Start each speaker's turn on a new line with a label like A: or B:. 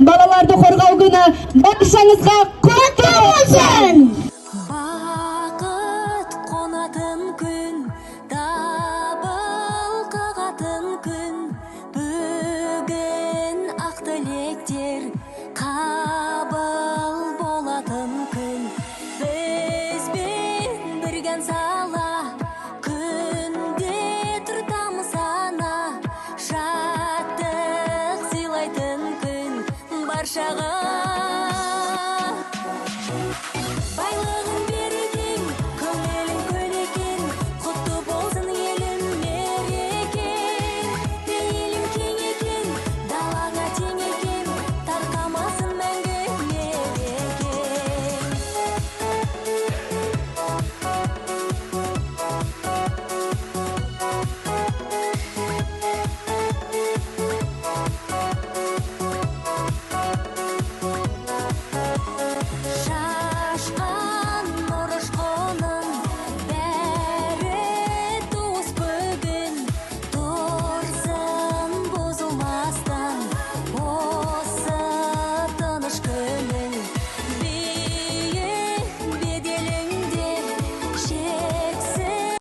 A: Балаларды қорғау күні баршаңызға құтты болсын!
B: Бақыт қонатын күн, дабыл қағатын күн. Бүгін ақ тілектер қабыл болатын күн. Бізбен бірге ән сала, күнде тұртамыз ана. Шаттық сыйлайтын күн баршаға.